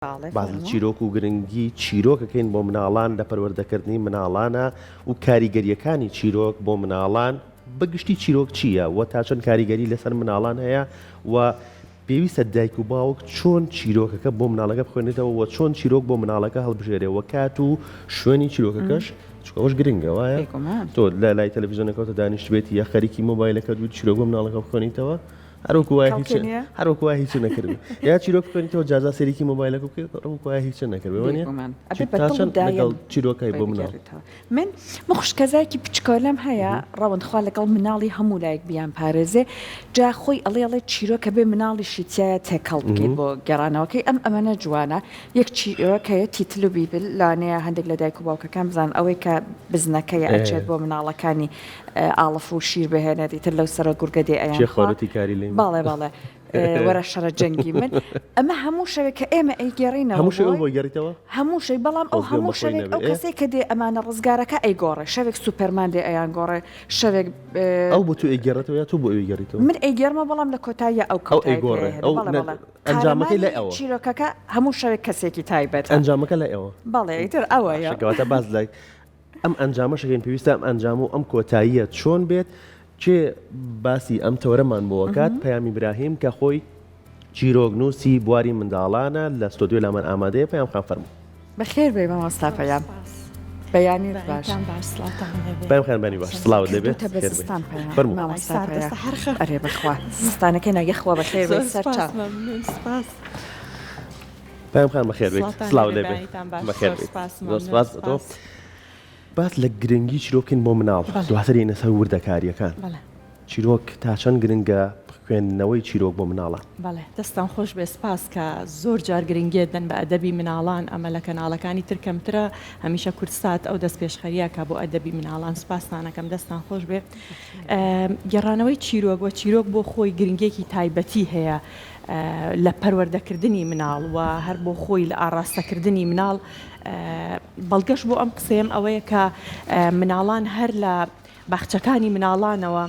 باس لە چیرۆک و گرنگی چیرۆکەکەین بۆ مناڵان لە پەروەردەکردنی مناڵانە و کاریگەریەکانی چیرۆک بۆ مناڵان بە گشتی چیرۆک چییە و تا چەند کاریگەری لەسەر مناڵان هەیە و پێویستە دایک و باوک چۆن چیرۆکەکە بۆ مناڵەکە بخوێنێتەوە و چۆن چیرۆک بۆ مناڵەکە هەڵبژێرێ و کات و شوێنی چیرۆکەکەش چونکە ئەوەش گرنگە وایە تۆ لە لای تەلەڤیزیۆنەکەوتە دانیشتبێت یا خەریکی مۆبایلەکەت بوو چیرۆک بۆ مناڵەکە بخوێنیتەوە هەروەکو وایە هیچ هەروەکو وایە هیچ نەکردبێ یا چیرۆک بخوێنیتەوە جارجار سەیرێکی مۆبایلەکە بکەیت هەروەکو وایە هیچ نەکردبێ وانیە بێگومان ئەبێ بە تا دڵ و چەند دایەم لەگەڵ چیرۆکای خۆی بۆ مناڵ بگێڕیتەوە من من خوشکەزایەکی بچکۆلەم هەیە ڕەوەند خوا لەگەڵ مناڵی هەموو لایەک بیان پارێزێ جا خۆی ئەڵێ ئەڵێ چیرۆکە بێ مناڵیشی تیایە تێکەڵ بکەیت بۆ گێڕانەوەکەی ئەم ئەمەنە جوانە یەک چیرۆک هەیە تیتل و بیبل لەوانەیە هەندێک لە دایک و باوکەکان بزانن ئەوەی کە بزنەکەیە ئەچێت بۆ مناڵەکانی ئاڵف و شیر بهێنێت ئیتر لەو سەرە گورگە دێ ئەیان کێ خواروتی کاری لێ باڵێ باڵێ وەرە شەرە جەنگی من ئەمە هەموو شەوێک کە ئێمە ئەیگێڕینەوە هەموو شەوێک بۆ گەڕیتەوە هەموو شەی بەڵام ئەو هەموو شەوێک ئەو کەسێک کە دێ ئەمانە ڕزگارەکە ئەیگۆڕێ شەوێک سوپەرمان دێ ئەیان گۆڕێ شەوێک ئەو بۆ تو ئەیگێڕێتەوە یا تۆ بۆ ئەوی گەڕیتەوە من ئەیگێڕمە بەڵام لە کۆتاییە ئەو ئەو ئەیگۆڕێ ئەو ئەنجامەکەی لای ئەوە چیرۆکەکە هەموو شەوێک کەسێکی تایبەت ئەنجامەکە لای ئەوە بەڵێ ئیتر ئەوەیە کەواتە باس لە ئەم ئەنجامەش ئەکەین پێویستە ئەم ئەنجام و ئەم کۆتاییە چۆن بێت کێ باسی ئەم تەوەرەمان بۆ ئەکات پەیام ئیبراهیم کە خۆی چیرۆک نووسی بواری منداڵانە لە ستۆدیۆ لامان ئامادەیە پەیام خان فەرموو. بەخێر بێی مامۆستا پەیام بەیانیت باش. پەیام خان بەیانی باش سڵاوت لێ بێت کردووتە بە زستان پەیام مامۆستا پەیام ئەرێ بەخوا زستانەکەی نا یەخوا بەخێر بێی سەرچاو. پەیام خان بەخێر بێیت سڵاو لێ بێ بەخێر بێیت زۆر سپاس بۆ تۆ باس لە گرنگی چیرۆک بکەین بۆ مناڵ دواتر یەینە سەر وردەکارییەکان چیرۆک تا چەند گرنگە خوێندنەوەی چیرۆک بۆ مناڵان؟ بەڵێ دەستتان خۆش بێ سپاس کە زۆر جار گرنگیت دەن بە ئەدەبی مناڵان ئەمە لە کەناڵەکانی تر کەمترە هەمیشە کوردسات ئەو دەستپێشخەریە کە بۆ ئەدەبی مناڵان سپاستان ئەکەم دەستتان خۆش بێ گێڕانەوەی چیرۆک وە چیرۆک بۆ خۆی گرنگیەکی تایبەتی هەیە لە پەروەردەکردنی مناڵ و هەر بۆ خۆی لە ئاڕاستەکردنی مناڵ، بەڵگەش بۆ ئەم قسەیەم ئەوەیە کە مناڵان هەر لە باخچەکانی مناڵانەوە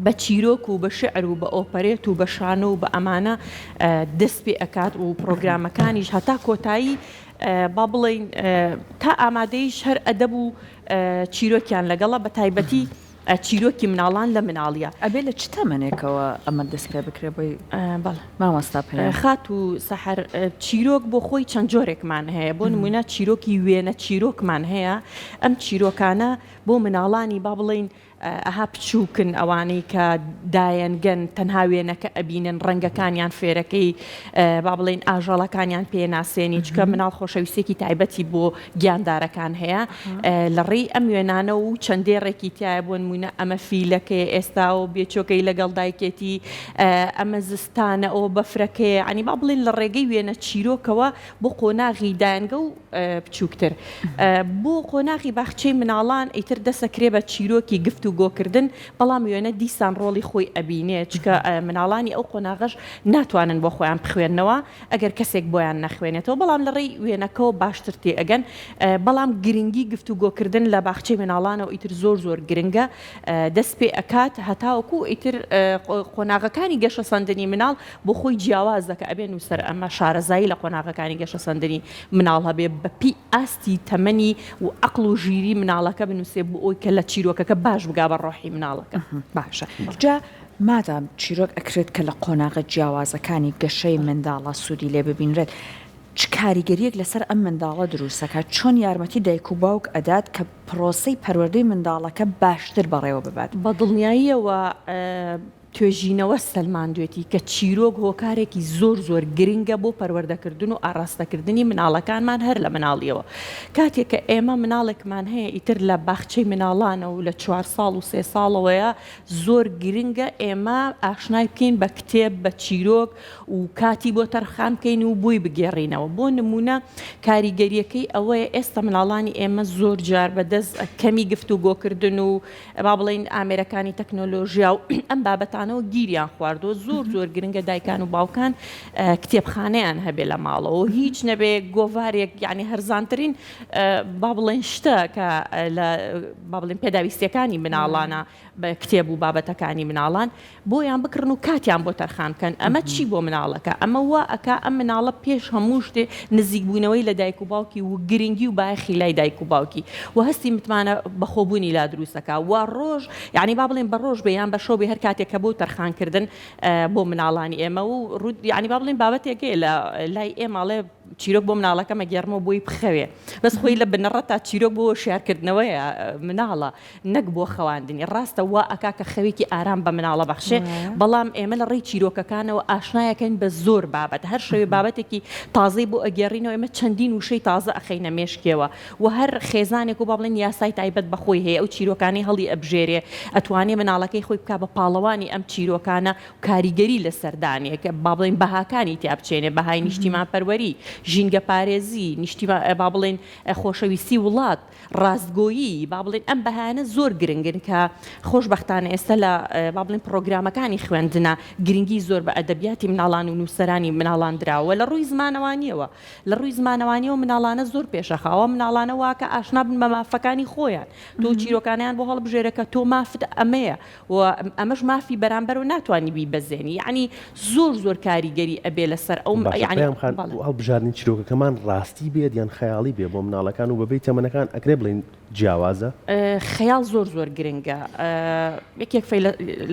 بە چیرۆک و بە شعر و بە ئۆپەرێت و بە شانۆ و بە ئەمانە دەست پێ ئەکات و پڕۆگرامەکانیش هەتا کۆتایی با بڵێین تا ئامادەیش هەر ئەدەب و چیرۆکیان لەگەڵە بە تایبەتی چیرۆکی مناڵان لە مناڵیە. ئەبێ لە چ تەمەنێکەوە ئەمە دەست پێ بکرێ بۆی بەڵێ مامۆستا پەیام؟ خاتوو سەحەر چیرۆک بۆ خۆی چەند جۆرێکمان هەیە بۆ نموونە چیرۆکی وێنە چیرۆکمان هەیە ئەم چیرۆکانە بۆ مناڵانی با بڵێین ئەها بچووکن ئەوانەی کە دایەنگەن تەنها وێنەکە ئەبینن ڕەنگەکانیان فێرەکەی با بڵێین ئاژەڵەکانیان پێ ناسێنی چکە مناڵ خۆشەویستێکی تایبەتی بۆ گیاندارەکان هەیە لە ڕێی ئەم وێنانە و چەند دێڕێکی تایە بۆ نموونە ئەمە فیلەکەیە ئێستا و بێچۆکەی لەگەڵ دایکێتی ئەمە زستانە ئەوە بەفرەکەیە عنی با بڵێن لە ڕێگەی وێنە چیرۆکەوە بۆ قۆناغی دایەنگە و بچووکتر بۆ قۆناغی باخچەی مناڵان ئیتر دەسەکرێ بە چیرۆکی گفت و گۆکردن بەڵام وێنە دیسان ڕۆڵی خۆی ئەبینێ چکە مناڵانی ئەو قۆناغەش ناتوانن بۆ خۆیان بخوێننەوە ئەگەر کەسێک بۆیان نەخوێنێتەوە بەڵام لە ڕێی وێنەکەوە باشتر تێئەگەن بەڵام گرنگی گفتوگۆکردن لە باخچەی مناڵانەوە ئیتر زۆر زۆر گرنگە دەست پێ ئەکات هەتاوەکو ئیتر قۆناغەکانی گەشەسەندنی مناڵ بۆ خۆی جیاواز دەکە ئەبێ نووسەر ئەمە شارەزایی لە قۆناغەکانی گەشەسەندنی مناڵ هەبێ بە پێی ئاستی تەمەنی و عەقڵ و ژیری مناڵەکە بنووسێ بۆ ئەوی کە لە چیرۆکەکە باش بگا بە ڕۆحی مناڵەکە. باشە جا مادام چیرۆک ئەکرێت کە لە قۆناغە جیاوازەکانی گەشەی منداڵا سوودی لێ ببینرێت، چ کاریگەرییەک لەسەر ئەم منداڵە دروست ئەکات؟ چۆن یارمەتی دایک و باوک ئەدات کە پرۆسەی پەروەردەی منداڵەکە باشتر بەڕێوە ببات؟ بە دڵنیاییەوە توێژینەوە سەلماندوێتی کە چیرۆک هۆکارێکی زۆر زۆر گرنگە بۆ پەروەردەکردن و ئاڕاستەکردنی مناڵەکانمان هەر لە مناڵیەوە. کاتێک کە ئێمە مناڵێکمان هەیە ئیتر لە باخچەی مناڵانە و لە چوار ساڵ و سێ ساڵەوەیە زۆر گرنگە ئێمە ئاشنای بکەین بە کتێب، بە چیرۆک و کاتی بۆ تەرخان بکەین و بۆی بگێڕینەوە. بۆ نموونە کاریگەرییەکەی ئەوەیە ئێستا مناڵانی ئێمە زۆر جار بە دەست کەمی گفتوگۆکردن و با بڵێین ئامێرەکانی تەکنۆلۆژیا و ئەم بابەتانە. کتێبخانەوە گیریان خواردووە زۆر زۆر گرنگە دایکان و باوکان کتێبخانەیان هەبێ لە ماڵەوە هیچ نەبێ گۆڤارێک یعنی هەرزانترین با بڵێن شتە کە لە با بڵێن پێداویستیەکانی مناڵانە بە کتێب و بابەتەکانی مناڵان بۆیان بکڕن و کاتیان بۆ تەرخان بکەن ئەمە چی بۆ مناڵەکە ئەمە وا ئەکا ئەم مناڵە پێش هەموو شتێ نزیک بوونەوەی لە دایک و باوکی و گرنگی و بایەخی لای دایک و باوکی و هەستی متمانە بەخۆبوونی لا دروست ئەکا و ڕۆژ یانی با بڵێن بە ڕۆژ بێ یان بە شەو بێ هەر کاتێک کە بۆ تەرخان کردن بۆ مناڵانی ئێمە و ڕوو یانی با بڵێن بابەتێک هەیە لە لای ئێمە ئەڵێ چیرۆک بۆ مناڵەکەم ئەگێڕمەوە بۆی بخەوێ بەس خۆی لە بنەڕەتا چیرۆک بۆ هۆشیارکردنەوەیە مناڵە نەک بۆ خەواندنی، ڕاستە وا ئەکا کە خەوێکی ئارام بە مناڵە بەخشێ، بەڵام ئێمە لە ڕێی چیرۆکەکانەوە ئاشنایەکەین بە زۆر بابەت، هەر شەوێ بابەتێکی تازەی بۆ ئەگێڕینەوە، ئێمە چەندین وشەی تازە ئەخەینە مێشکیەوە و هەر خێزانێک و با بڵێین یاسای تایبەت بە خۆی هەیە، ئەو چیرۆکانەی هەڵی ئەبژێرێ ئەتوانێ مناڵەکەی خۆی بکا بە پاڵەوانی ئەم چیرۆکانە و کاریگەری لەسەر دانێ کە با بڵێین بەهاکانی تیا بچێنێ، بەهای نیشتیمانپەروەری، ژینگەپارێزی، نیشتیمان با بڵێین خۆشەویستی وڵات. ڕاستگۆیی، با بڵێین ئەم بەهایانە زۆر گرنگن کە خۆشبەختانە ئێستا لە با بڵێین پڕۆگرامەکانی خوێندنا گرنگی زۆر بە ئەدەبیاتی مناڵان و نووسەرانی مناڵان دراوە لە ڕووی زمانەوانیەوە لە ڕووی زمانەوانیەوە مناڵانە زۆر پێشەخاوە مناڵانە واکە ئاشنا بن بە مافەکانی خۆیان تۆ چیرۆکانیان بۆ هەڵبژێرە کە تۆ مافت ئەمەیە و ئەمەش مافی بەرامبەر و ناتوانی بیبەزێنی یەعنی زۆر زۆر کاریگەری ئەبێ لەسەر ئەو باشە یەعنی پەیام خان بەڵێ. هەڵبژاردنی چیرۆکەکەمان ڕاستی بێت یان خەیاڵی بێ بۆ مناڵەکان و بەپێی تەمەنەکان ئەکرێ بڵێین جیاوازە؟ خەیاڵ زۆر زۆر گرنگە یەکێک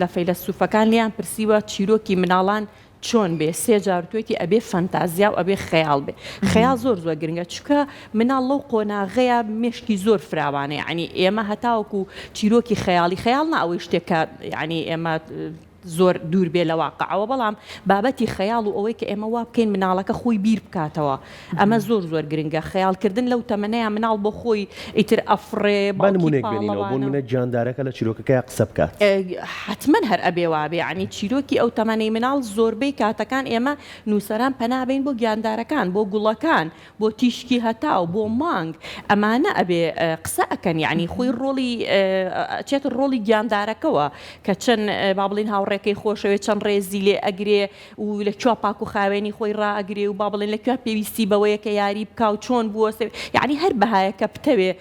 لە فەیلەسوفەکان لێیان پرسیوە چیرۆکی مناڵان چۆن بێ سێ جار وتوێتی ئەبێ فەنتازیا و ئەبێ خەیاڵ بێ خەیاڵ زۆر زۆر گرنگە چونکە مناڵ لەو قۆناغەیە مێشکی زۆر فراوانە یعنی ئێمە هەتاوەکو چیرۆکی خەیاڵی خەیاڵ نا ئەوەی شتێک کە یعنی ئێمە زۆر دوور بێ لە واقعەوە بەڵام بابەتی خەیاڵ و ئەوەی کە ئێمە وا بکەین مناڵەکە خۆی بیر بکاتەوە ئەمە زۆر زۆر گرنگە خەیاڵکردن لەو تەمەنەیە مناڵ بۆ خۆی ئیتر ئەفڕێ با باوکی نموونەیەک بێنینەوە بۆ پاڵەوانە. نموونە گیاندارەکە لە چیرۆکەکەیا قسە بکات. حەتمەن هەر ئەبێ وابێ یەعنی چیرۆکی ئەو تەمەنەی مناڵ زۆربەی کاتەکان ئێمە نووسەران پەنا بەین بۆ گیاندارەکان بۆ گوڵەکان بۆ تیشکی هەتاو بۆ مانگ ئەمانە ئەبێ قسە ئەکەن یەعنی خۆی ڕۆڵی ئەچێتە ڕۆڵی گیاندارەکەوە کە چەند با بڵێین هاوڕێکەی خۆشەوێ چەند ڕێزی لێ ئەگرێ و لە کوێ پاک و خاوێنی خۆی ڕائەگرێ و با بڵێن لە کوێ پێویستی بەوەیە کە یاری بکا و چۆن بوەستێ یەعنی هەر بەهایەک کە بتەوێ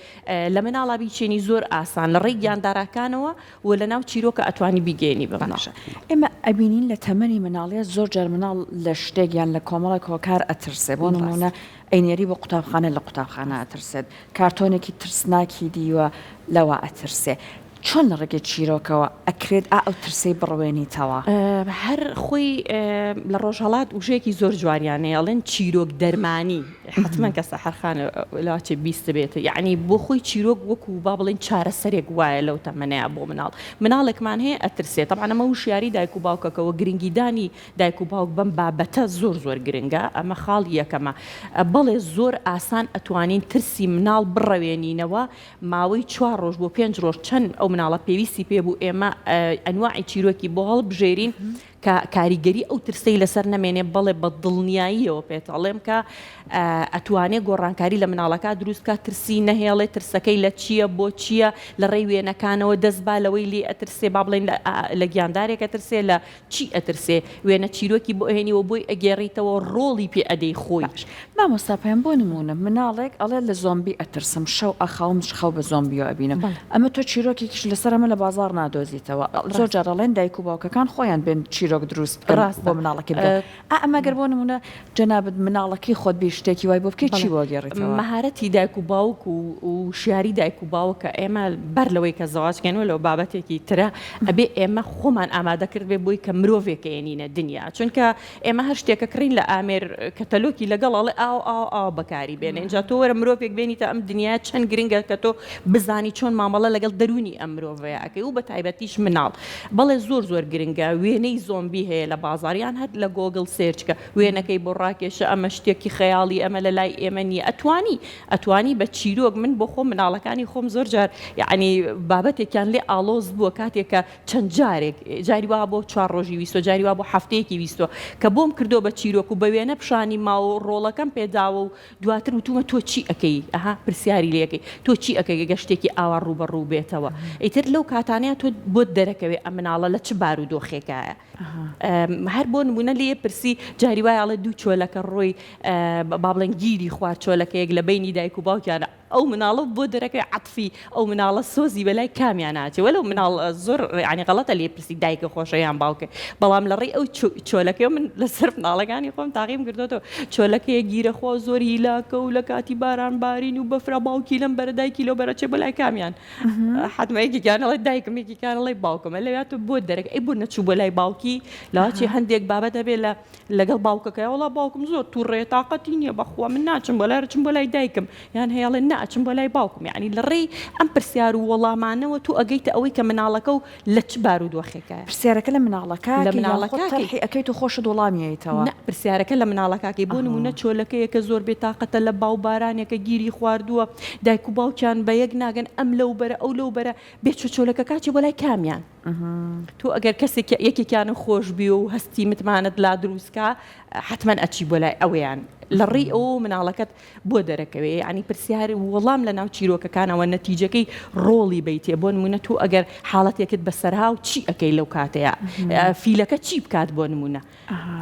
لە مناڵا بیچێنی زۆر ئاسان لە ڕێی گیانداراکانەوە و لە ناو چیرۆکە ئەتوانی بیگەیەنی بە مناڵ. باشە ئێمە ئەبینین لە تەمەنی مناڵیا زۆر جار مناڵ لە شتێک یان لە کۆمەڵێک هۆکار ئەترسێ بۆ نموونە ئەینێری بۆ قوتابخانە لە قوتابخانە ئەترسێت کارتۆنێکی ترسناکی دیوە لەوە ئەترسێ چۆن لە ڕێگەی چیرۆکەوە ئەکرێت ئا ئەو ترسەی بڕوێنیتەوە؟ هەر خۆی لە ڕۆژهەڵات وشەیەکی زۆر جوانیان هەیە ئەڵێن چیرۆک دەرمانی حەتمەن کە سەحەر خان لەواچێ بیستبێت یەعنی بۆ خۆی چیرۆک وەکو با بڵێین چارەسەرێک وایە لەو تەمەنەیا بۆ مناڵ مناڵێکمان هەیە ئەترسێ تەبعەن ئەمە وشیاری دایک و باوکەکە وە گرنگیدانی دایک و باوک بەم بابەتە زۆر زۆر گرنگە ئەمە خاڵی یەکەمە بەڵێ زۆر ئاسان ئەتوانین ترسی مناڵ بڕەوێنینەوە ماوەی چوار ڕۆژ بۆ پێنج ڕۆژ چەند ئەو مناڵە پێویستی پێ بوو ئێمە ئەنواعی چیرۆکی بۆ هەڵبژێرین کە کاریگەری ئەو ترسەی لەسەر نەمێنێ بەڵێ بە دڵنیاییەوە پێت ئەڵێم کە ئەتوانێ گۆڕانکاری لە مناڵەکە دروست بکات ترسی نەهێڵێ ترسەکەی لە چییە بۆ چییە لە ڕێی وێنەکانەوە دەست با لەوەی لێ ئەترسێ با بڵێن لە گیاندارێک ئەترسێ لە چی ئەترسێ وێنە چیرۆکی بۆ ئەهێنی و بۆی ئەگێڕیتەوە ڕۆڵی پێ ئەدەی خۆی. باش مامۆستا پەیام بۆ نموونە مناڵێک ئەڵێ لە زۆمبی ئەترسم شەو ئەخەوم خەو بە زۆمبیەوە ئەبینم ئەمە تۆ چیرۆکێکیش لەسەر ئەمە لە بازاڕ نادۆزیتەوە زۆر جار ئەڵێن دایک و باوکەکان خۆیان بێن چیرۆک دروست بکەن بۆ مناڵەکەی بکەن ئا ئەمە گەر بۆ نموونە جەنابت مناڵەکەی خۆت بی شتێکی وای بۆ بکەی چی بۆ ئەگێڕیتەوە؟ مەهارەتی دایک و باوک و وشیاری دایک و باوکە ئێمە بەر لەوەی کە زەواج کەین وەلەو بابەتێکی ترە ئەبێ ئێمە خۆمان ئامادە کردبێ بۆی کە مرۆڤێک ئەیەنینە دنیا چونکە ئێمە هەر شتێکە کڕین لە ئامێر کەتەلۆکی لەگەڵ ئەڵێ ئاو ئاو ئاو بەکاری بێنە ئینجا تۆ وەرە مرۆڤێک بێنیتە ئەم دنیا چەند گرنگە کە تۆ بزانی چۆن مامەڵە لەگەڵ دەروونی ئەم مرۆڤەیە ئەکەی و بە تایبەتیش مناڵ بەڵێ زۆر زۆر گرنگە وێنەی زۆن. زۆمبی هەیە لە بازاڕ یان هەر لە گۆگڵ search کە وێنەکەی بۆ ڕاکێشە ئەمە شتێکی خەیاڵی ئەمە لە لای ئێمە نییە ئەتوانی ئەتوانی بە چیرۆک من بۆ خۆم مناڵەکانی خۆم زۆر جار یەعنی بابەتێکیان لێ ئاڵۆز بووە کاتێک کە چەند جارێک جاری وا بۆ چوار ڕۆژی ویستوە جاری وا بۆ هەفتەیەکی ویستوە کە بۆم کردووە بە چیرۆک و بە وێنە پیشانی ماوە و ڕۆڵەکەم پێداوە و دواتر وتومە تۆ چی ئەکەی ئەها پرسیاری لێ ئەکەی تۆ چی ئەکەی گەر شتێکی ئاوا ڕووبەڕوو بێتەوە ئیتر لەو کاتانەیە تۆ بۆت دەرەکەوێ ئەم مناڵە لە چ بارودۆخێکایە هەر بۆ نمونە لێ پرسی جاری وایە ئەڵێ دوو چۆلەکە ڕۆی با بڵێن گیری خوارد چۆلەکەیەک لە بەینی دایک و باوکیانە ئەو مناڵە بۆ دەرەکەوێ عەتفی ئەو مناڵە سۆزی بەلای کامیان ئاچێ وەلەو مناڵ زۆر یانی غەڵەتە لێ پرسی دایکە خۆشە یان باوکە بەڵام لە ڕێی ئەو چۆلەکەیەوە من لەسەر مناڵەکانی خۆم تاقیم کردۆتەوە چۆلەکەیە گیرە خوا زۆر هیلاکە و لە کاتی باران بارین و بەفرا باوکی لەم بەرە دایکی لەو بەرە چێ بۆ لای کامیان حتمما یەکێکیان ئەڵێ دایکم یەکێکیان ئەڵێ باوکم لەویا تۆ بۆ دەرەک ئەی بۆ نەچوو بۆ لای باوکی لەواچێ هەندێک بابەت هەبێ لە لەگەڵ باوکەکەی وەڵا باوکم زۆر توڕەیە تاقەتی نییە بەخوا من ناچم بۆ لای ئەچم بۆ لای دایکم یان هەیە ئەڵێ نا ئەچم بۆ لای باوکم یعنی لە ڕێی ئەم پرسیار و وەڵامانەوە تۆ ئەگەیتە ئەوەی کە مناڵەکە و لە چ بارودۆخێکایە. پرسیارەکە لە مناڵەکە لە ئەکەی یان مناڵەکە خۆت ئەکەی. تەرحی ئەکەیت و خۆشت وەڵامی ئەیتەوە؟ نا پرسیارەکە لە مناڵەکە ئەکەی بۆ نموونە چۆلەکەیەکە زۆر بێ تاقەتە لە باو بارانێکە گیری خواردووە دایک و باوکیان بە یەک ناگەن ئەم لەو بەرە ئەو لەو بەرە بێ چۆ چۆلەکەکە ئەچێ بۆ لای کامیان؟ تۆ ئەگەر کەسێک یەکێکیانە خۆش بی و هەستی متمانەت لا دروست کا حتمما ئەچی بۆ لای ئەویان لە ڕێی ئەوە مناڵەکەت بۆ دەرەکەوێ یعنی پرسیار وەڵام لە ناو چیرۆکەکانەوە نەتیجەکەی ڕۆڵی بیتێ بۆ نمونە تۆ ئەگەر حاڵەتێکت بەسەرها و چی ئەەکەی لەو کاتەیە فیلەکە چی بکات بۆ نمونە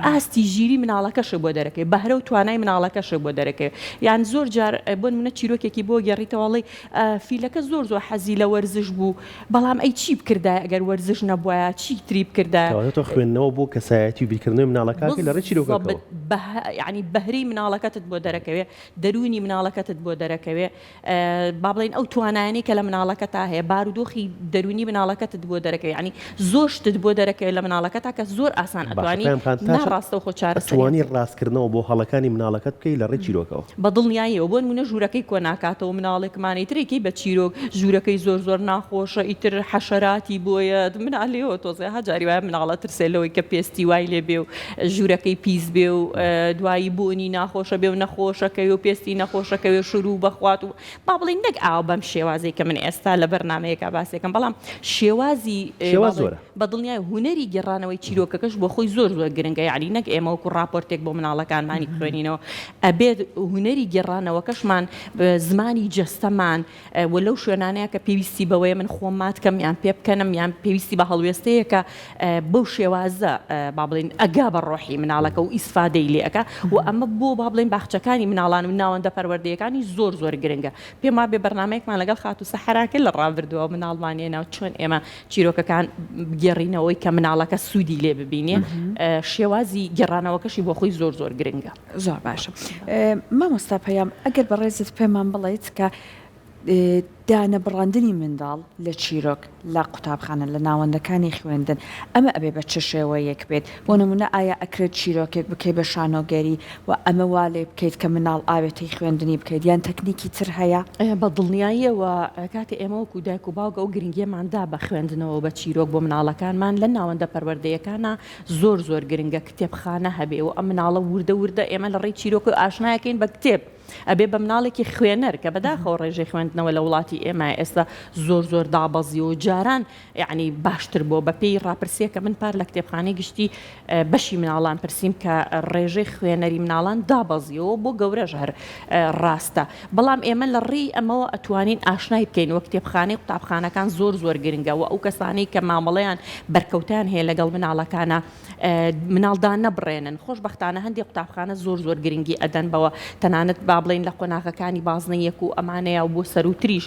ئاستی ژیری مناڵەکەشە بۆ دەرەکەوێ بەهرە و توانای مناڵەکەشە بۆ دەرەکەوێ یان زۆر جار بۆ نمونە چیرۆکێکی بۆ گێڕیتەوە ئەڵێی فیلەکە زۆر زۆر حەزی لە وەرزش بوو بەڵام ئەی چی بکردایە ئەگەر وەرزش نەبوایە چی تری بکردایە. کەواتە تۆ خوێندنەوە بۆ کەسایەتی و بیرکردنەوەی مناڵەکە لە ڕێی چیرۆکەکەوە. بالضبط یانی بەهرەی مناڵەکەتت بۆ دەرەکەوێ دەروونی مناڵەکەتت بۆ دەرەکەوێ با بڵێین ئەو توانایانەی کە لە مناڵەکەتا هەیە بارودۆخی دەروونی مناڵەکەتت بۆ دەرەکەوێت یعنی زۆر شتت بۆ دەرەکەوێت لە مناڵەکەتا کە زۆر ئاسان باشە ئەتوانی پەیام خان تا نا چەند ڕاستەوخۆ چارەسەریان ئەتوانی ڕاستکردنەوە بۆ هەڵەکانی مناڵەکەت بکەی لە ڕێی چیرۆکەوە؟ بە دڵنیاییەوە بۆ نموونە ژوورەکەی کۆ ناکاتەوە مناڵێکمان ئیتر ئەیکەی بە چیرۆک ژوورەکەی زۆر زۆر ناخۆشە ئیتر حەشەراتی بۆیە منالێەوە تۆزێ ها جاری وایە مناڵە ترسێ لەوەی کە پێستی وای لێ بێ و ژوورەکەی پیس بێ و دوایی بۆنی ناخۆشە بێ و نەخۆشەکەوێ و پێستی نەخۆشەکەوێ شروو بخوات و با بڵێین نەک ئاوا بەم شێوازەی کە من ئێستا لە بەرنامەیەکا باسێکم بەڵام شێوازی شێواز زۆرە. بە دڵنیای هونەری گێڕانەوەی چیرۆکەکەش بۆ خۆی زۆر زۆر گرنگە یعنی نەک ئێمە وەکو ڕاپۆرتێک بۆ مناڵەکانمانی بخوێنینەوە ئەبێت هونەری گێڕانەوەکەشمان زمانی جەستەمان و لەو شوێنانەیە کە پێویستی بەوەیە من خۆم مات کەم یان پێ بکەنم یان پێویستی بە هەڵوێستەیەکە بەو شێوازە با بڵێین ئەگا بە ڕۆحی مناڵەکە و ئیسفادەی لێ ئەکا و ئەمە بۆ با بڵێین باخچەکانی مناڵان و ناوەندە پەروەردەیەکانی زۆر زۆر گرنگە پێم وابێ بەرنامەیەکمان لەگەڵ خاتوو سەحەرا کرد لە ڕابردووە مناڵمان هێنا و چۆن ئێمە چیرۆکەکان بگێڕینەوەی کە مناڵەکە سوودی لێ ببینێ شێوازی گێڕانەوەکەشی بۆ خۆی زۆر زۆر گرنگە. زۆر باشە مامۆستا پەیام ئەگەر بەڕێزت پێمان بڵێیت کە دانەبڕاندنی منداڵ لە چیرۆک لە قوتابخانە لە ناوەندەکانی خوێندن ئەمە ئەبێ بە چ شێوەیەک بێت بۆ نمونە ئایا ئەکرێت چیرۆکێک بکەی بە شانۆگەری و ئەمە وا لێ بکەیت کە مناڵ ئاوێتەی خوێندنی بکەیت یان تەکنیکی تر هەیە؟ بە دڵنیاییەوە کاتێ ئێمە وەکو دایک و باوک ئەو گرنگیەمان دا بە خوێندنەوە و بە چیرۆک بۆ مناڵەکانمان لە ناوەندە پەروەردەیەکانا زۆر زۆر گرنگە کتێبخانە هەبێ و ئەم مناڵە وردە وردە ئێمە لە ڕێی چیرۆکەوە ئاشنایەکەین بە کتێب ئەبێ بە مناڵێکی خوێنەر کە بەداخەوە ڕێژەی خوێندنەوە لە وڵاتی ئێمە ئێستا زۆر زۆر دابەزیوە و جاران یعنی باشتر بووە بە پێی ڕاپرسیە کە من پار لە کتێبخانەی گشتی بەشی مناڵان پرسیم کە ڕێژەی خوێنەری مناڵان دابەزیەوە بۆ گەورەش هەر ڕاستە بەڵام ئێمە لە ڕێی ئەمەوە ئەتوانین ئاشنای بکەین وە کتێبخانەی قوتابخانەکان زۆر زۆر گرنگە وە ئەو کەسانەی کە مامەڵەیان بەرکەوتیان هەیە لەگەڵ مناڵەکانە مناڵ دانەبڕێنن خۆشبەختانە هەندێک قوتابخانە زۆر زۆر گرنگی ئەدەن بەوە تەنانەت با بڵێین لە قۆناغەکانی بازنەی یەک و ئەمانەیە و بۆ سەروتریش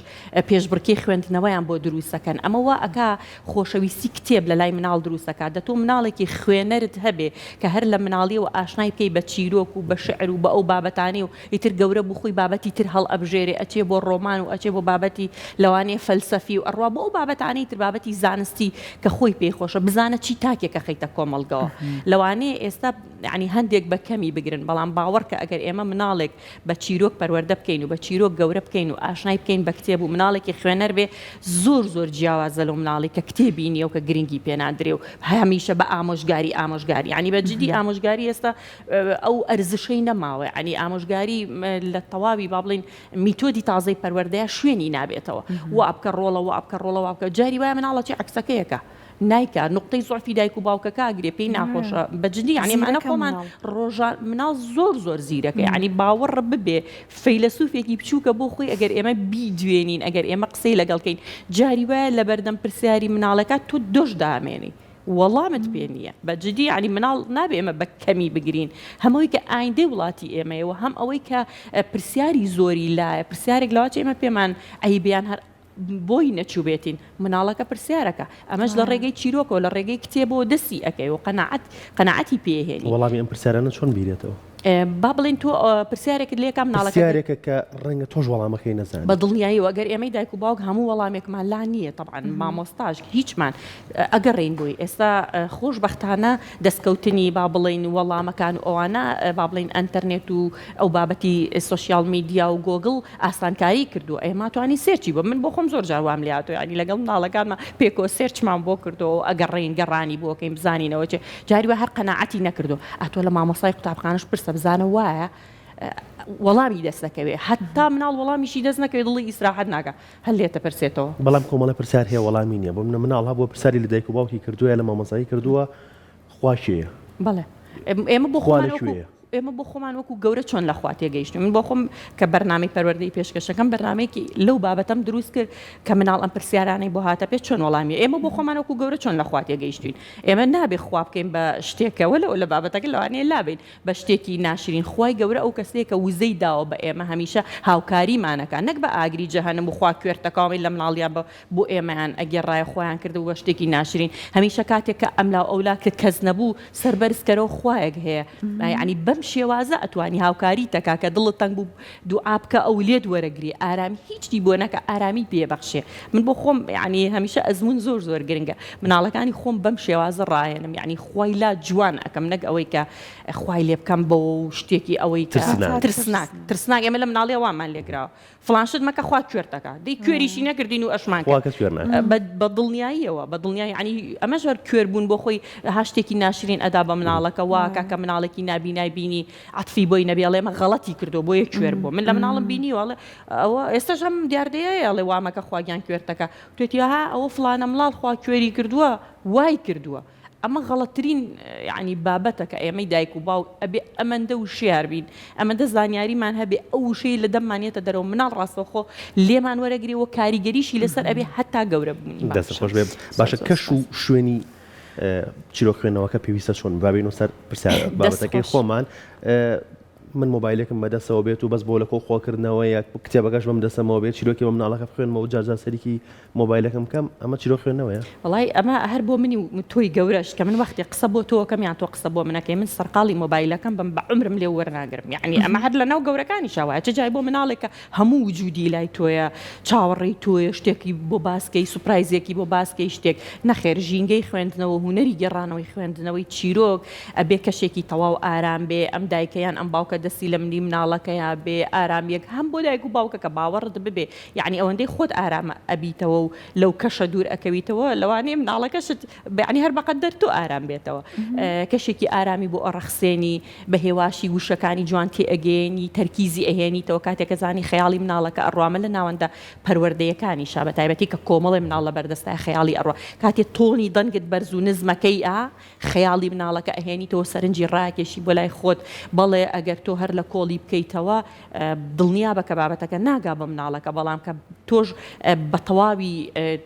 پێشبڕکێی خوێندنەوەیان بۆ دروستەکەن ئەمە وا ئەکا خۆشەویستی کتێب لە لای مناڵ دروستەکات دەتۆ مناڵێکی خوێنەرت هەبێ کە هەر لە مناڵیەوە ئاشنای بکەی بە چیرۆک و بە شعر و بە ئەو بابەتانەی و ئیتر گەورە بوو خۆی بابەتی تر هەڵئەبژێرێ ئەچێ بۆ ڕۆمان و ئەچێ بۆ بابەتی لەوانەیە فەلسەفی و ئەڕوا بۆ ئەو بابەتانەی تر بابەتی زانستی کە خۆی پێی خۆشە بزانە چی تاکێک ئەخەیتە کۆمەڵگەوە لەوانەیە ئێستا یعنی هەندێک بە کەمی بگرن بەڵام باوەڕکە ئەگەر ئێمە مناڵێک بە. چیرۆک پەروەردە بکەین و بە چیرۆک گەورە بکەین و ئاشنای بکەین بە کتێب و مناڵێکی خوێنەر بێ زۆر زۆر جیاوازە لەو مناڵی کە کتێبی نییە و کە گرنگی پێ نادرێ و هەمیشە بە ئامۆژگاری ئامۆژگاری یانی بە جدی ئامۆژگاری ئێستا ئەو ئەرزشەی نەماوە یانی ئامۆژگاری لە تەواوی با بڵین میتۆدی تازەی پەروەردەیە شوێنی نابێتەوە وا بکە ڕۆڵە وا بکە ڕۆڵە وا بکە جاری وایە مناڵەکی عەکسەکەیەکە نایکا نوقتەی زوعفی دایک و باوکەکە ئەگرێ پێی ناخۆشە بە جدی یعنی ئەمانە خۆمان ڕۆژە مناڵ زۆر زۆر زیرەکە یعنی باوەڕ ببێ فەیلەسوفێکی بچووکە بۆ خۆی ئەگەر ئێمە بیدوێنین ئەگەر ئێمە قسەی لەگەڵکەین جاری وایە لە بەردەم پرسیاری مناڵەکە تۆ دۆش دامێنی وەڵامت پێ نییە بە جدی یعنی مناڵ نابێ ئێمە بە کەمی بگرین هەمەوەی کە ئایندەی وڵاتی ئێمەیە و هەم ئەوەی کە پرسیاری زۆری لایە پرسیارێک لەواچ ئێمە پێمان عەیبیان هەر بۆی نەچووبێتین مناڵەکە پرسیارەکە ئەمەش لە ڕێگەی چیرۆکەوە لە ڕێگەی کتێبەوە دەستی ئەکەی و قەناعەت قەناعەتی پێ هێنی. وەڵامی ئەم پرسیارانە چۆن بیرێتەوە؟ با بڵێین تۆ پرسیارێکت لێکا مناڵەکە پرسیارێکە کە ڕەنگە تۆش وەڵامەکەی نەزانی. بە دڵنیاییەوە ئەگەر ئێمەی دایک و باوک هەموو وەڵامێکمان لا نییە تەبعەن مامۆستاش هیچمان ئەگەڕێین بۆی ئێستا خۆشبەختانە دەستکەوتنی با بڵێین وەڵامەکان و ئەوانە با بڵێین ئەنتەرنێت و ئەو بابەتی social media و گۆگڵ ئاسانکاری کردووە ئێمە توانی search ی بۆ من بۆ خۆم زۆر جار وام لێ هاتووە یانی لەگەڵ مناڵەکانما پێکەوە search مان بۆ کردووە و ئەگەڕێین گەڕانی بۆ کەین بزانینەوە چێ جاری وا هەر قەناعەتی نەکردووە ئەتۆ لە مامۆستای قوتابخانەش پرسە بزانە وایە وەڵامی دەست دەکەوێ هەتا مناڵ وەڵامیشی دەست نەکەوێ دڵی ئیسراحەت ناکا هەر لێتە پرسێتەوە. بەڵام کۆمەڵە پرسیار هەیە وەڵامی نییە بۆ منە مناڵ هەبووە پرسیاری لە دایک و باوکی کردووە یا لە مامۆستای کردووە خوا کێیە؟ بەڵێ ئێمە بۆ خوا لە کوێیە؟ ئێمە بۆ خۆمان وەکو گەورە چۆن لە خوا تێگەیشتوین؟ من بۆ خۆم کە بەرنامەی پەروەردەی پێشکەشەکەم بەرنامەیەکی لەو بابەتەم دروست کرد کە مناڵ ئەم پرسیارانەی بۆ هاتە پێش چۆن وەڵامی ئێمە بۆ خۆمان وەکو گەورە چۆن لە خوا تێگەیشتوین؟ ئێمە نابێ خوا بکەین بە شتێکەوە لەوە لە بابەتەکە لەوانەیە لابەین بە شتێکی ناشرین خوای گەورە ئەو کەسەیە کە وزەی داوە بە ئێمە هەمیشە هاوکاریمانەکا نەک بە ئاگری جەهەنم و خوا کوێرتەکاوی لە مناڵیا بە بۆ ئێمەیان ئەگێڕایە خۆیان کردبوو بە شتێکی ناشرین هەمیشە کاتێک کە ئەملاو ئەولا کە کەس نەبوو سەر بەرز کەرەوە خوایەک هەیە یانی بەم شێوازە ئەتوانی هاوکاری تەکا کە دڵت تەنگ بوو دوعا بکە ئەو لێت وەرەگری ئارامی هیچی بۆ نەکە ئارامی پێ بەخشێ من بۆ خۆم یانی هەمیشە ئەزمون زۆر زۆر گرنگە مناڵەکانی خۆم بەم شێوازە ڕاهێنم یانی خوای لا جوان ئەکەم نەک ئەوەی کە خوای لێ بکەم بەوە و شتێکی ئەوەی کە ترسناک ترسناک ئێمە لە مناڵیە وامان لێکراوە فڵان شت مەکە خوا کوێرت دەکا دەی کوێریشی نەکردین و ئەشمان خوا کەس کوێر ناکا. بە بە دڵنیاییەوە بە دڵنیایی یانی ئەمەش هەر کوێر بوون بۆ خۆی ها شتێکی ناشرین ئەدا بە مناڵەکە وا ئەکا کە مناڵێکی نابینای بینی عەتفی بۆی نەبێ ئەڵێ ئەمە غەڵەتی کردووە بۆیە کوێر بووە من لە مناڵم بینیوە ئەڵێ ئەوە ئێستاش ئەم دیاردەیە هەیە ئەڵێ وا مەکە خوا گیان کوێرت دەکا وتویەتی ها ئەوە فڵانە مڵاڵ خوا کوێری کردووە وای کردووە ئەمە غەڵەتترین یەعنی بابەتە کە ئێمەی دایک و باوک ئەبێ ئەمەندە وشیار بین ئەمەندە زانیاریمان هەبێ ئەو وشەی لە دەممان یەتە دەرەوە مناڵ ڕاستەوخۆ لێمان وەرەگرێ و کاریگەریشی لەسەر ئەبێ هەتا گەورە بوونی. دەستت خۆش بێ باشە کەش و شوێنی چیرۆک خوێندنەوەکە پێویستە چۆن با بێینەوە سەر پرسیار بابەتەکەی خۆمان من مۆبایلێکم بەدەستەوە بێت و بەس بۆ لە کۆ خۆکردنەوە یە کتێبەکەش بەم دەستەمەوە بێت چیرۆکی بە مناڵەکە بخوێنمەوە جار جار سەرێکی مۆبایلەکەم بکەم ئەمە چیرۆک خوێندنەوەیە؟ وەڵای ئەمە هەر بۆ منی و تۆی گەورەش کە من وەختێ قسە بۆ تۆ ئەکەم یان تۆ قسە بۆ من ئەکەی من سەرقاڵی مۆبایلەکەم بم بە عومرم لێو وەرناگرم یەعنی ئەمە هەر لەناو گەورەکانیشا وایە چ جای بۆ مناڵێک کە هەموو وجودی لای تۆیە چاوەڕێی تۆیە شتێکی بۆ باس کەی سوپرایزێکی بۆ باس کەی شتێک نەخێر ژینگەی خوێندنەوە هونەری گێڕانەوەی خوێندنەوەی چیرۆک ئەبێ کەشێکی تەواو ئارام بێ ئەم دایکە یان ئەم باوکە دەستی لە ملی مناڵەکەیا بێ ئارامیەک هەم بۆ دایک و باوکە کە باوەڕت ببێ یەعنی ئەوەندەی خۆت ئارام ئەبیتەوە و لەو کەشە دوور ئەکەویتەوە لەوانەیە مناڵەکەشت یەعنی هەر بەقەدەر تۆ ئارام بێتەوە کەشێکی ئارامی بۆ ئەڕەخسێنی بە هێواشی وشەکانی جوان تێئەگەیەنی تەرکیزی ئەهێنیتەوە کاتێک کە زانی خەیاڵی مناڵەکە ئەڕوا مە لە ناوەندە پەروەردەیەکانیشا بە تایبەتی کە کۆمەڵێ مناڵ لە بەردەستایە خەیاڵی ئەڕوا کاتێ tone ی دەنگت بەرز و نزمەکەی ئا خەیاڵی مناڵەکە ئەهێنیتەوە سەرنجی ڕاکێشی بۆ لای خۆت بەڵێ ئەگەر تۆ هەر لە کۆڵی بکەیتەوە دڵنیابە کە بابەتەکە ناگا بە مناڵەکە بەڵام کە تۆش بە تەواوی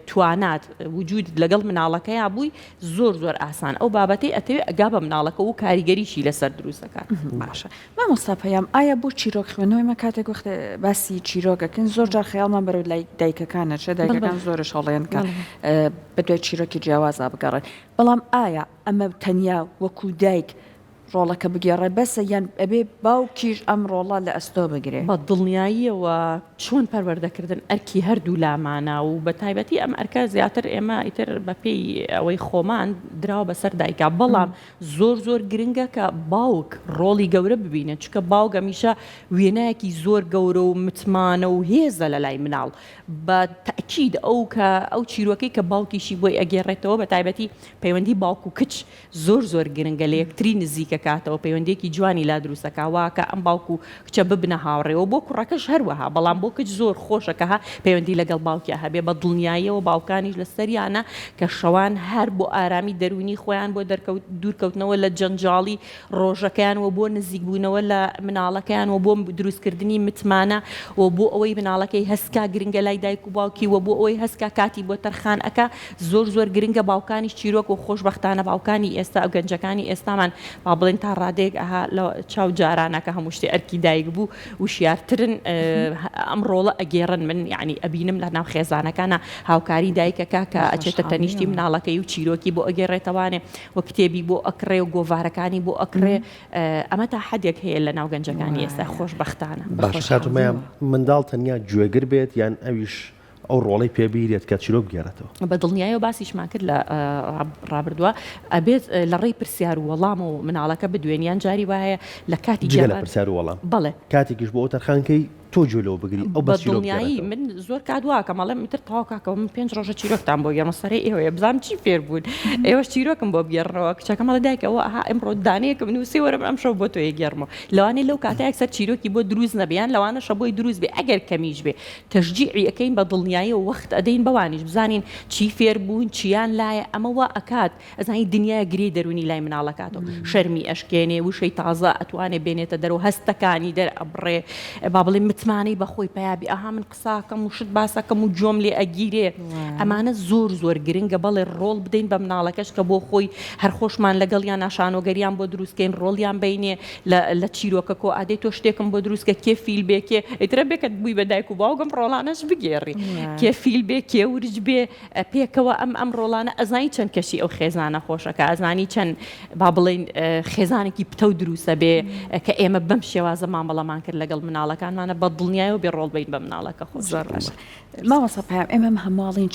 توانات وجودت لەگەڵ مناڵەکەیا بووی زۆر زۆر ئاسان ئەو بابەتەی ئەتەوێ ئەگا بە مناڵەکە و کاریگەریشی لەسەر دروست دەکات. باشە مامۆستا پەیام ئایا بۆ چیرۆک خوێندنەوەی مە کاتێک وەختێ باسی چیرۆک ئەکەین زۆر جار خەیاڵمان بەرەو لای دایکەکان ئەچێ دایکەکان زۆرش هەڵەیەن کە بەدوای چیرۆکی جیاوازا بگەڕێن بەڵام ئایا ئەمە تەنیا وەکوو دایک. ڕۆڵەکە بگێڕێ بەسە یان ئەبێ باوکیش ئەم ڕۆڵە لە ئەستۆ بگرێ؟ بە دڵنیاییەوە چۆن پەروەردەکردن ئەرکی هەردوو لامانە و بە تایبەتی ئەم ئەرکە زیاتر ئێمە ئیتر بە پێی ئەوەی خۆمان دراوە بەسەر دایکا بەڵام زۆر زۆر گرنگە کە باوک ڕۆڵی گەورە ببینێت چونکە باوک هەمیشە وێنایەکی زۆر گەورە و متمانە و هێزە لە لای مناڵ بە تەئکید ئەو کە ئەو چیرۆکەی کە باوکیشی بۆی ئەگێڕێتەوە بە تایبەتی پەیوەندی باوک و کچ زۆر زۆر گرنگە لە یەکتری نزیکەکاتەوە پەیوەندیەکی جوانی لا دروستەکا واکا ئەم باوک و کچە ببنە هاوڕێ و بۆ کوڕەکەش هەروەها بەڵام بۆ کچ زۆر خۆشە کە ها پەیوەندی لەگەڵ باوکیا هەبێ بە دڵنیاییەوە باوکانیش لە سەریانە کە شەوان هەر بۆ ئارامی دەروونی خۆیان بۆ دەرکەوت دوورکەوتنەوە لە جەنجاڵی ڕۆژەکەیان و بۆ نزیکبوونەوە لە مناڵەکەیان و بۆ دروستکردنی متمانە و بۆ ئەوەی مناڵەکەی هەستکا گرنگە لای دایک و باوکی و بۆ ئەوەی هەستکا کاتی بۆ تەرخان ئەکا زۆر زۆر گرنگە باوکانیش چیرۆک و خۆشبەختانە باوکانی ئێستا و گەنجەکانی ئێستامان با بڵێن تا ڕادەیەک ئەها لە چاو جارانە کە هەموو شتێ ئەرکی دایک بوو وشیارترن ئەم ڕۆڵە ئەگێڕن من یعنی ئەبینم لە ناو خێزانەکانە هاوکاری دایکەکە کە ئەچێتە تەنیشتی مناڵەکەی و چیرۆکی بۆ ئەگێڕێتەوانێ و کتێبی بۆ ئەکڕێ و گۆڤارەکانی بۆ ئەکڕێ ئەمە تا حەدێک هەیە لە ناو گەنجەکانی ئێستا خۆشبەختانە. باشە خاتوو مەیام منداڵ تەنیا گوێگر بێت یان ئەویش ئەو ڕۆڵەی پێ بیرێت کە چیرۆک بگێڕێتەوە. بە دڵنیایەوە باسیشمان کرد لە ڕابردووە ئەبێت لە ڕێی پرسیار و وەڵامەوە مناڵەکە بدوێن یان جاری وایە لە کاتی جگە لە پرسیار و وەڵام بەڵێ کاتێکیش بۆ ئەو تەرخان کەی تۆ گوێ لەوە بگری ئەو بەس چیرۆک بگێڕێتەوە. من زۆر کات وا ئەکەم ئەڵێم ئیتر تەواو کاکە من پێنج ڕۆژە چیرۆکتان بۆ گێڕم سەرەی ئێوەیە بزانم چی فێر بوون ئێوەش چیرۆکم بۆ بگێڕنەوە کچەکەم ئەڵێ دایکە ئەوە ئەها ئیمڕۆ دانەیەکم نووسی وەرە من ئەمشەو بۆ تۆ ئەیگێڕمەوە لەوانەیە لەو کاتە یەکسەر چیرۆکی بۆ دروست نەبێ یان لەوانەشە بۆی دروست بێ ئەگەر کەمیش بێ تەشجیعی ئەکەین بە دڵنیاییەوە وەخت ئەدەین بەوانیش بزانین چی فێر بوون چیان لایە ئەمە وا ئەکات ئەزانی دنیایە گرێی دەروونی لای مناڵەکاتەوە شەرمی ئەشکێنێ وشەی تازە ئەتوانێ بێنێتە دەرەوە هەستەکانی دەرئەبڕێ با بڵێین متمانەی بە خۆی پەیا بێ ئەها من قساکەم و شت باسەکەم و گوێم لێ ئەگیرێ ئەمانە زۆر زۆر گرنگە بەڵێ ڕۆڵ بدەین بە مناڵەکەش کە بۆ خۆی هەر خۆشمان لەگەڵیانا شانۆگەریان بۆ دروست کەین ڕۆڵیان بینێ لە لە چیرۆکە کۆ ئادەی تۆ شتێکم بۆ دروست کە کێ فیل بێ کێ ئیترە بێ کە بووی بە دایک و باوک ئەم ڕۆڵانەش بگێڕی کێ فیل بێ کێ ورچ بێ پێکەوە ئەم ئەم ڕۆڵانە ئەزانی چەند کەشی ئەو خێزانە خۆشەکە ئەزانی چەند با بڵێین خێزانێکی پتەو دروستە بێ کە ئێمە بەم شێوازە مامەڵەمان کرد لەگەڵ مناڵەکانمانە بە دڵنیایەوە بێ ڕۆڵ بین بە مناڵەکە خۆش زۆر باشە مامۆستا پەیام ئێمە هەموو ئەڵێین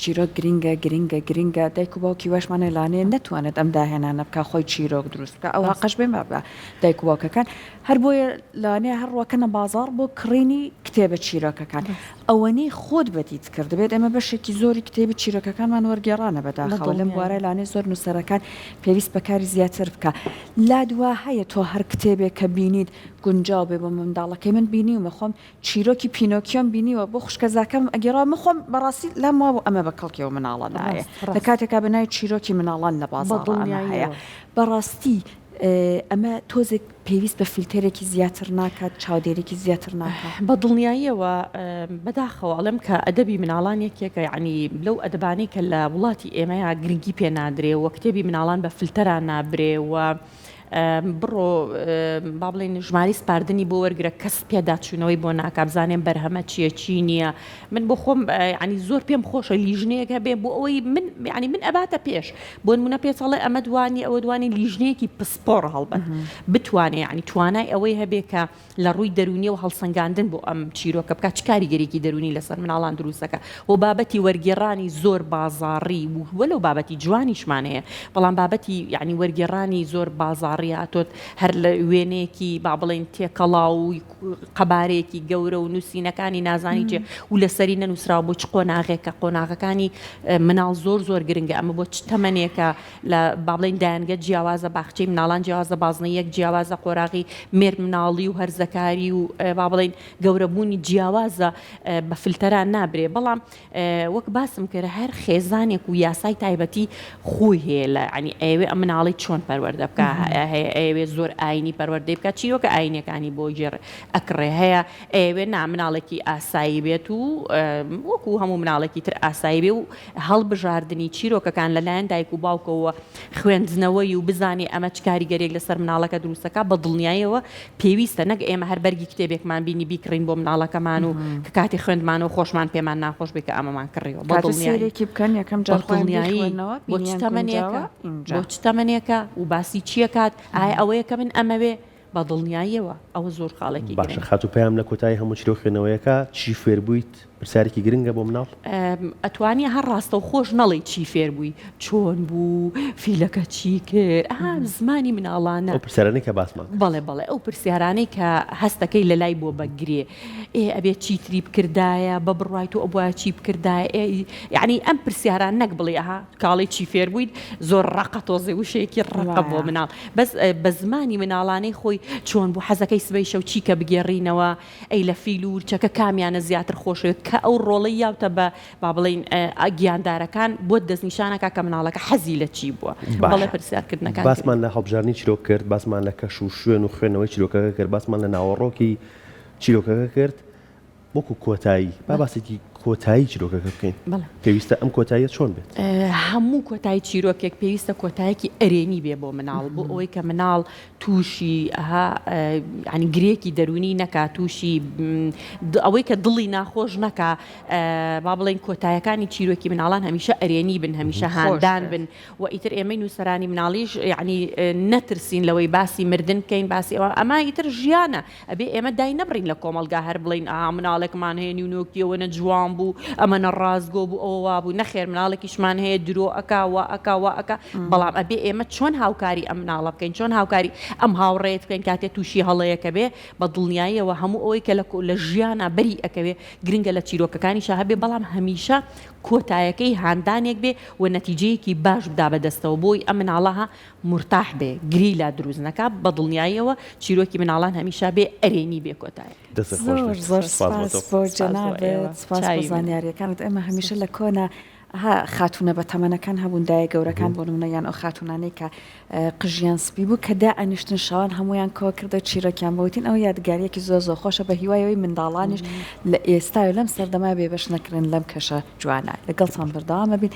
چیرۆک گرینگە گرینگە گرینگە دایک و باوکی واشمان هەیە لەوانەیە نەتوانێت ئەم داهێنانە بکا خۆی چیرۆک دروست بکا ئەو هەقەش بێ بە دایک و باوکەکان هەر بۆیە لەوانەیە هەر ڕۆکەنە بازاڕ بۆ کڕینی کتێبە چیرۆکەکان ئەوەنەی خۆت بەدیت کردبێت ئێمە بەشێکی زۆری کتێبی چیرۆکەکانمان وەرگێڕانە بەداخەوە لەم بوارە لانەیە زۆر نووسەرەکان پێویست بە کاری زیاتر بکا لات وا هەیە تۆ هەر کتێبێک کە بینیت گونجاو بێ بۆ منداڵەکەی من بینیومە خۆم چیرۆکی پینۆکیۆم بینیوە بۆ خوشکەزاکەم ئەگێڕاوە من خۆم بەڕاستی لام وابوو ئەمە بە کەڵکی ئەو مناڵە نایە لە کاتێکا بە ناوی چیرۆکی مناڵان لە بازاڕا ئەمە هەیە بەڕاستی ئەمە تۆزێک پێویست بە فلتەرێکی زیاتر ناکات چاودێریکی زیاتر ناکات؟ بە دڵنیاییەوە بەداخەوە ئەڵێم کە ئەدەبی مناڵان یەکێکە یانی لەو ئەدەبانەی کە لە وڵاتی ئێمەیا گرنگی پێ نادرێ و کتێبی مناڵان بە فلتەرا نابرێ و بڕۆ با بڵێین ژمارەی سپاردنی بۆ وەرگرە کەس پێداچوونەوەی بۆ ناکا بزانێن بەرهەمە چییە چی نییە من بۆ خۆم ینی زۆر پێم خۆشە لیژنەیەک هەبێ بۆ ئەوەی من ینی من ئەباتە پێش بۆ نمونە پێچەڵێ ئەمە دوانی ئەوە دوانی لیژنەیەکی پسپۆڕ هەڵبەت بتوانێ ینی توانای ئەوەی هەبێ کە لە ڕووی دەروونیەوە هەڵسەنگاندن بۆ ئەم چیرۆکە بکات چ کاریگەریەکی دەروونی لەسەر مناڵان دروست دەکات و بابەتی وەرگێڕانی زۆر بازاڕی و وەلەو بابەتی جوانیشمان هەیە بەڵام بابەتی یعنی وەرگێڕانی زۆر بازاڕی هاتۆت هەر لە وێنەیەکی با بڵێین تێکەڵاو و قەبارەیەکی گەورە و نووسینەکانی نازانی چێ و لەسەری نەنووسراوە بۆ چ قۆناغێکە قۆناغەکانی مناڵ زۆر زۆر گرنگە ئەمە بۆ چ تەمەنێکە لە با بڵێین دایەنگە جیاوازە، باخچەی مناڵان جیاوازە، بازنەی یەک جیاوازە، قۆراغی مێرد مناڵی و هەرزەکاری و با بڵێین گەورەبوونی جیاوازە، بە فلتەران نابرێ، بەڵام وەک باسم کرد هەر خێزانێک و یاسای تایبەتی خۆی هەیە لە یانی ئەیەوێ ئەم مناڵەی چۆن پەروەردە بکا، هەیە ئەیەوێ زۆر ئاینی پەروەردەی بکا، چیرۆکە ئاینیەکانی بۆ گێڕ ئەکڕێ، هەیە ئەیەوێ نا مناڵێکی ئاسایی بێت و وەکو هەموو مناڵێکی تر ئاسایی بێ و هەڵبژاردنی چیرۆکەکان لەلایەن دایک و باوکەوە خوێندنەوەی و بزانێ ئەمە چ کاریگەریەک لەسەر مناڵەکە دروست دەکات بە دڵنیایەوە پێویستە نەک ئێمە هەر بەرگی کتێبێکمان بینی بیکڕین بۆ مناڵەکەمان و کە کاتی خوێندمانەوە خۆشمان پێمان ناخۆش بێ کە ئەمەمان کڕیوە بە کاتە دڵنیایی سەیرێکی بکەن یەکەم بە جار خۆیان دڵنیایی بیخوێننەوە بۆ چ بینیان تەمەنێکە گونجاوە ئینجا. بۆ چ تەمەنێکە و باسی چیەکات. ئەکات ئایا ئەوەیە کە من ئەمەوێ؟ بە دڵنیاییەوە ئەوە زۆر خاڵێکی باشە گرنگە. خاتوو پەیام لە کۆتایی هەموو چیرۆک خوێندنەوەیەکا چی فێربوویت؟ پرسیارێکی گرنگە بۆ مناڵ. ئەتوانی هەر ڕاستەوخۆش نەڵێی چی فێر بووی، چۆن بوو، فیلەکە چی کرد، ئەها زمانی مناڵانە. ئەو پرسیارانەی کە باسمان کرد. بەڵێ بەڵێ ئەو پرسیارانەی کە هەستەکەی لە لای بووە بە گرێ، ئێ ئەبێ چی تری بکردایە، بە بڕوای تۆ ئەبوایە چی بکردایە، ئێ یەعنی ئەم پرسیاران نەک بڵێی ئەها کاڵێ چی فێر بوویت، زۆر ڕەقە تۆزێ وشەیەکی ڕەقە بۆ مناڵ، بەس بە زمانی مناڵانەی خۆی چۆن بوو، حەزەکەی سبەی شەو چی کە بگێڕینەوە، ئەی لە فیل و ورچەکە کامیانە زیاتر خۆشەوێت کە ئەو ڕۆڵەی یاوتە بە با بڵێین گیاندارەکان بۆت دەستنیشان ئەکا کە مناڵەکە حەزی لە چی بووە بەڵێ باشە پرسیارکردنەکان باسمان لە هەڵبژاردنی چیرۆک کرد باسمان لە کەش و شوێن و خوێندنەوەی چیرۆکەکە کرد باسمان لە ناوەڕۆکی چیرۆکەکە کرد وەکو کۆتایی با باسێکی کۆتایی چیرۆکەکە بکەین پێویستە ئەم کۆتاییە چۆن بێت؟ هەموو کۆتایی چیرۆکێک پێویستە کۆتایەکی ئەرێنی بێ بۆ مناڵ بۆ ئەوەی کە مناڵ تووشی ئەها یانی گرێکی دەروونی نەکا تووشی ئەوەی کە دڵی ناخۆش نەکا با بڵێین کۆتایەکانی چیرۆکی مناڵان هەمیشە ئەرێنی بن هەمیشە هاندان بن و ئیتر ئێمەی نووسەرانی مناڵیش یعنی نەترسین لەوەی باسی مردن بکەین باسی ئەوە ئەمە ئیتر ژیانە ئەبێ ئێمە دای نەبڕین لە کۆمەڵگا هەر بڵێین ئا مناڵێکمان هەیە نیونۆکی ئەوەنە جوان بوو ئەمەنە ڕاستگۆ بوو ئەوە وابوو نەخێر مناڵێکیشمان هەیە درۆ ئەکا وا ئەکا وا ئەکا بەڵام ئەبێ ئێمە چۆن هاوکاری ئەم مناڵە بکەین چۆن هاوکاری ئەم هاوڕێیەت بکەین کاتێ تووشی هەڵەیەکە بێ بە دڵنیاییەوە هەموو ئەوەی کە لە ژیانا بەری ئەکەوێ گرنگە لە چیرۆکەکانیشا هەبێ بەڵام هەمیشە کۆتایەکەی هاندانێک بێ و نەتیجەیەکی باش بدا بەدەستەوە بۆی ئەم مناڵە مورتاح بێ گرێی لا دروست نەکا بە دڵنیاییەوە چیرۆکی مناڵان هەمیشە بێ ئەرێنی بێ کۆتایەک. دەستت خۆش زۆر بێت زۆر سپاس بۆ سپاس تۆ. بۆ سپاس بۆ جەنابت ئێوە سپاس بۆ چاوی منت. زانیاریەکانت ئێمە هەمیشە لە کۆنا ها خاتوونە بەتەمەنەکان هەبوون دایە گەورەکان بۆ نمونە یان ئەو خاتوونانەی کە قژیان سپی بوو کە دائەنیشتن شەوان هەموویان کۆ کردەوە چیرۆکیان بۆ وتین ئەوە یادگاریەکی زۆر زۆر خۆشە بە هیوای ئەوەی منداڵانیش لە ئێستاوە لەم سەردەما بێبەش نەکرێن لەم کەشە جوانە لەگەڵتان بەردەوام ئەبین.